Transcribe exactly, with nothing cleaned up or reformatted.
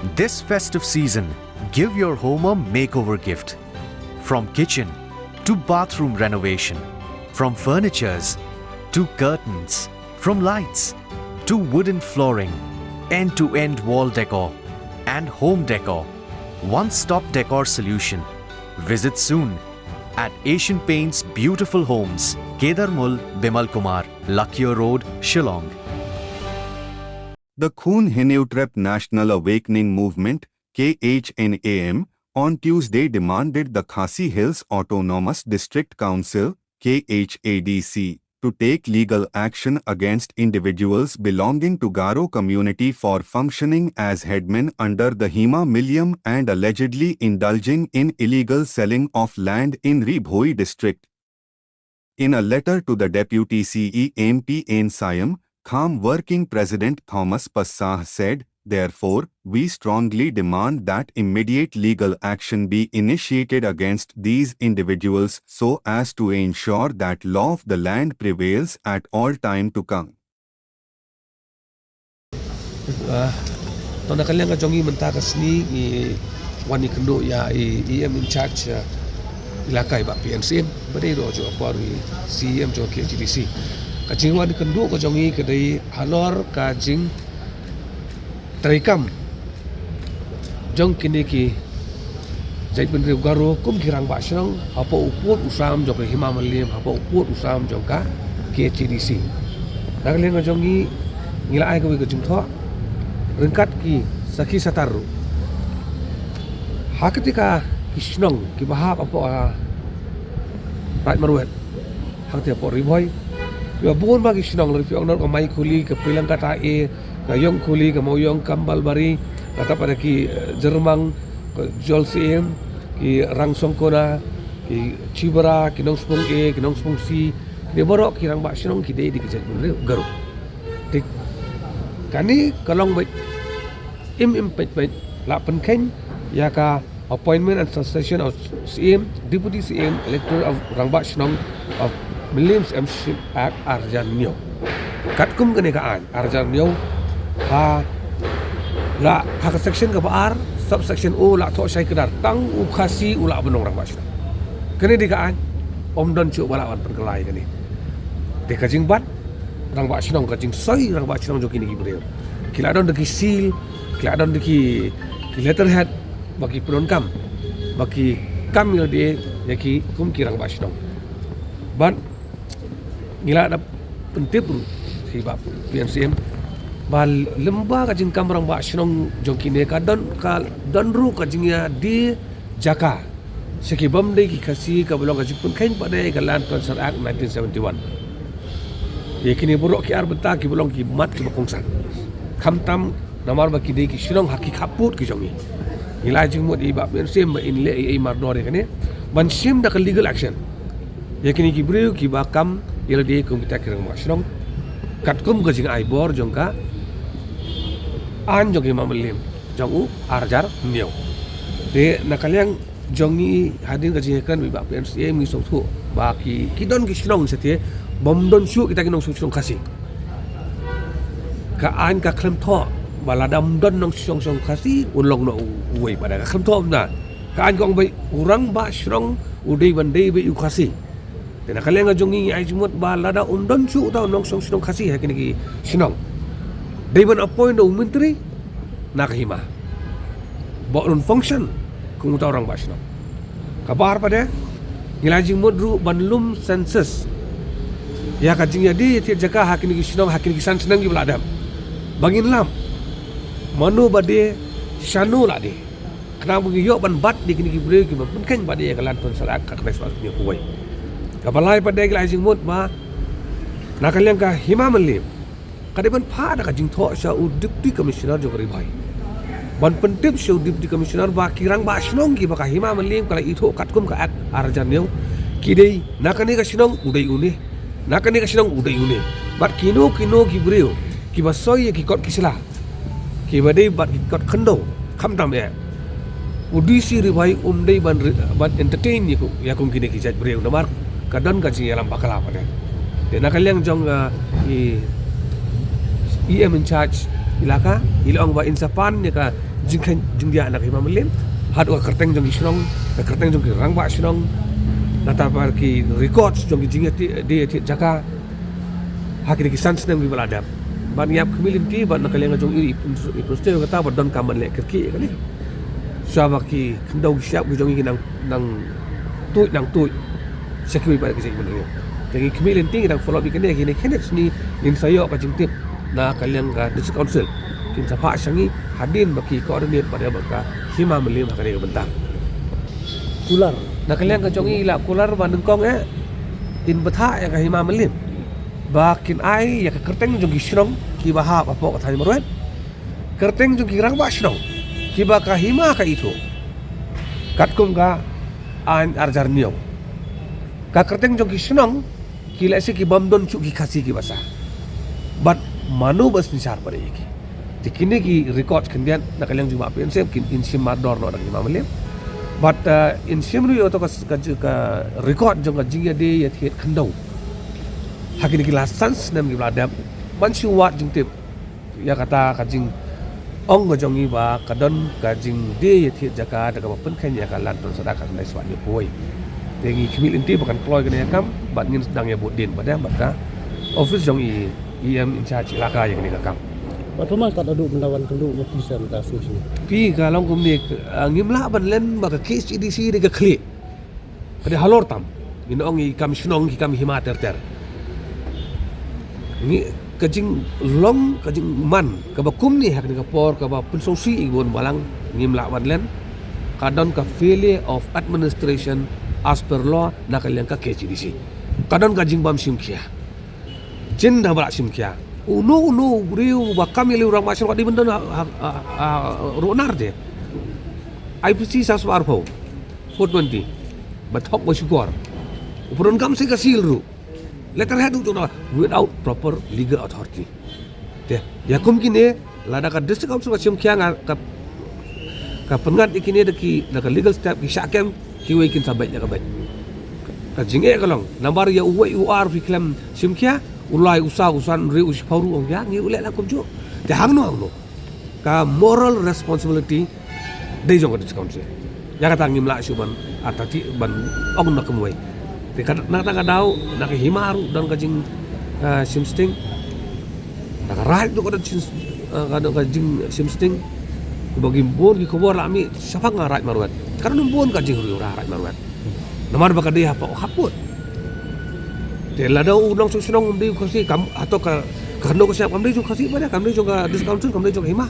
This festive season, give your home a makeover gift. From kitchen to bathroom renovation, from furnitures to curtains, from lights to wooden flooring, end to end wall decor and home decor. One stop decor solution. Visit soon at Asian Paints Beautiful Homes, Kedarmul, Bimal Kumar, Lakia Road, Shillong. The Khoon Hniw Trep National Awakening Movement, K H N A M, on Tuesday demanded the Khasi Hills Autonomous District Council, K H A D C, to take legal action against individuals belonging to Garo community for functioning as headmen under the Hima Milliam and allegedly indulging in illegal selling of land in Ri Bhoi district. In a letter to the Deputy C E M P N Siam, Kham Working President Thomas Passah said, "Therefore, we strongly demand that immediate legal action be initiated against these individuals so as to ensure that law of the land prevails at all time to come." To na ka liang ka jong i mynta ka sngi i wan i kynduh ïa i E M in charge ilaka i Bah P N Syiem, ba dei ruh jong ka por i C E M jong ka K H A D C. Ka jingwan i kynduh ka jong i ka dei halor ka jingtrei kam jong kine ki jaitbynriew Garo kum ki rangbah shnong hapoh u pud u sam jong ka Hima Mylliem, hapoh u pud u sam jong ka K H A D C. Na ka liang ka jong i ngi la ai kawei ka jingthoh ryngkat ki sakhi satar ruh. Ha kata ka ki shnong kiba hap hapoh Raid Marwet, hangta hapoh Ri Bhoi, kiba bun bha ki shnong, lada phi ong na ka Maikhuli, ka Pilangkata A, ka Ïongkhuli, ka Mawiong, Kambalbari, kata pat ki Jyrmang, ka Jolsyiem, ki Rangsongkona, ki Chibra, ki Nongspung A, ki Nongspung C, kine baroh ki rangbah shnong ki dei da ki jaitbynriew Garo. Te kane ka long beit im im peit peit la pynkheiñ ïa ka appointment and succession of Syiem, Deputy Syiem, Elector of Rangbah Shnong of Mylliem Syiemship Act arhajar hynñiew. Katkum kane ka aiñ arhajar hynñiew, ha la ha ka section kaba ar, subsection O, la thoh shai kdar tang u Khasi u lah ban long rangbah shnong. Kane dei ka aiñ, ym don shuh ba lah ban pynkylla ïa kane. Te ka jingbat rangbah shnong, ka jingsoi rangbah shnong jong kine ki briew, ki la don da ki seal, ki la don da ki letterhead ba ki pyndonkam, ba ki kam ïa lade ïa ki kum ki rangbah shnong. Bad ngi la da pyntip ruh sha i Bah P N Syiem ba lyngba ka jingkam rangbah shnong jong kine ka don, ka don ruh ka jingïadie jaka sha ki bym dei ki Khasi kaba long ka jingpynkheiñ pat de ïa ka Land Transfer Act nineteen seventy-one. Ïa kine baroh ki ar bynta kiba long ki mat kiba kongsan, khamtam namar ba ki dei ki shnong ha ki khappud ki jong ngi. Ngi la ai jingmut ïa i Bah P N Syiem ba in leh ei ei mardor ïa kane ban shim da ka legal action ïa kine ki briew kiba kam ïa lade kum kita ki rangbah shnong, katkum ka jingai bor jong ka aiñ jong ka Hima Mylliem jong u arhajar hynñiew. Te na ka liang jong ngi hadien ka jingïakren bad i Bah P N Syiem ngi sngewthuh ba ki, ki don ki shnong shatei bym don shuh kita ki nongshong shnong Khasi. Ka aiñ ka khlem thoh ba lada ym don nongshong shnong Khasi un long noh u, uwei pat de, ka khlem thoh kumta. Ka aiñ ka ong ba u rangbah shnong u dei ban dei ba u Khasi. Te na ka liang ka jong ngi ngi ai jingmut ba lada ym don shuh uta u nongshong shnong Khasi ha kine ki shnong, dei ban appoint da u myntri na ka hima ba un function kum uta u rangbah shnong. Kaba ar pat de, ngi la ai jingmut ruh ban lum census ïa ka jingïadie ïathied jaka ha kine ki shnong, ha kine ki san snem kiba la dep, ba ngin lap mano ba die, shano la die. Khnang ba ngi ïoh ban bat ïa kine ki briew kiba pynkheiñ pat de ïa ka Land Transfer Act ka khyndai spah hynñiew phew wei. Kaba lai pat de, ngi la ai jingmut ba na ka liang ka Hima Mylliem ka dei ban phah da ka jingthoh sha u Deputy Commissioner jong ka Ri Bhoi ban pyntip sha u Deputy Commissioner ba ki rangbah shnong kiba ka Hima Mylliem ka la ithuh katkum ka Act arhajar hynñiew ki dei na kane ka shnong u dei une, na kane ka shnong u dei une. Bad kino kino ki briew kiba soi ïa ki kot ki sla, kiba dei bad ki kot khyndew, khamtam eh u D C Ri Bhoi um dei ban, ban entertain ïa ku, ïa kum kine ki jait briew namar ka don ka jingïalam bakla pat de. Te na ka liang jong, ah, i E M in charge Laka, i la ong ba in sa pan ïa ka jingkheiñ jingdiah na ka Hima Mylliem, haduh ka kyrteng jong ki shnong, ka kyrteng jong ki rangbah shnong, nangta pat ki records jong ki jingïathied, die ïathied jaka, ha kine ki san snem kiba la dep. Bad ngi ïap khmih lynti, bad na ka liang jong i, i, i, i, kata, bad donkam ban leh kyrkieh ïa kane. Shuwa ba ki khyndew ki shyiap ki jong i ki nang, nang tuid, nang tuid. Sha kiwei pat ki jait bynriew. Te ngi khmih lynti ngi dang follow up ïa kane, kine khyndiat sngi ngin sa ïoh ka jingtip na ka liang ka District Council. Kin sa phah sha ngi hadien ba ki coordinate pat ïa ka Hima Mylliem ha kane ka bynta. Kular. Na ka liang ka jong i la kular ba nyngkong eh in bthah ïa ka Hima Mylliem. Ba kin ai ïa ka kyrteng jong ki shnong kiba hap hapoh ka thaiñ Marwet. Kyrteng jong ki rangbah shnong kiba ka hima ka ithuh. Katkum ka aiñ ar hajar hynñiew. Ka kyrteng jong ki shnong ki lehse ki bym don shuh ki Khasi kiba sah. Bad mano ba synshar pat ïa ki. Te kine ki record khyndiat na ka liang jong i Bah P N C kin, in shim mardor noh da ka Hima Mylliem. Bad, uh, in shim ruh ïa uto ka, ka, ka record jong ka jingïadie ïathied khyndew. Ha kine ki la san snem kiba la dep ban shu wad jingtip ïa kata ka jingong ka jong i ba ka don ka jingdie ïathied jaka da kaba pynkheiñ ïa ka Land Tone Sadar ka khyndai spah hynñiewphew wei. Te ngi khmih lynti ba kan kloi kane ka kam bad ngin sdang ïa bud dien bad ïa bad ka office jong i E M in charge ilaka ïa kane ka kam. Ba Thomas, kat haduh mynta wan kynduh ma phi sa mynta shu shu. Phi, ka long kumne, ah, ngim lah ban len ba ka K H A D C dei ka khlieh. Ka dei halor tam. Ngin ong i kam shnong, ki kam hima ter ter. Ngi, ka jinglong, ka jingman kaba kumne ha kane ka por kaba pynsngewsih ïa ki bun balang, ngim lah ban len. Ka don ka failure of administration as per law na ka liang ka K H A D C. Ka don ka jingbym shim khia. Chin da ba la shim khia. Uno uno u briew ba kam ïa u rangbah shnong ka dei ban don ha, ha, ha, ha, ruh nar te. I P C saw spah arphew, four twenty. Ba thok ba shukor. U pyndonkam sa ka seal ruh. Letterhead ruh jong na without proper legal authority. Te, ïa kum kine, lada ka District Council ka shim khia nga ka, ka pynngat ïa kine da ki, da ka legal step ki shah kem, kiwei kin sa beit ïa ka beit. Ka jingeh ka long, namar ïa uwei u ar phi khlem shim khia, u lai u saw u san hynriew u shiphew ruh ong ïa ngi u leh lang kumjuh. Te hangno hangno. Ka moral responsibility dei jong ka District Council. Ïa kata ngim lah shuh ban artatien ban ong na kumwei. Te ka, na kata ka daw, na ka hima ruh don ka jing, ah, shim sting. Na ka raid ruh ka don shim, ah, ka don ka jing shim sting. Kumba ki bun ki khubor la mih shaphang ka raid Marwet. Ka don bun ka jingriewra raid Marwet. Namar ba ka dei hapoh, hapoh. Te lada u nongshong shnong um dei u Khasi kam, hato ka, ka khyndew ka shyiap kam dei jong u Khasi bad ïa, kam dei jong ka District Council, kam dei jong ka hima.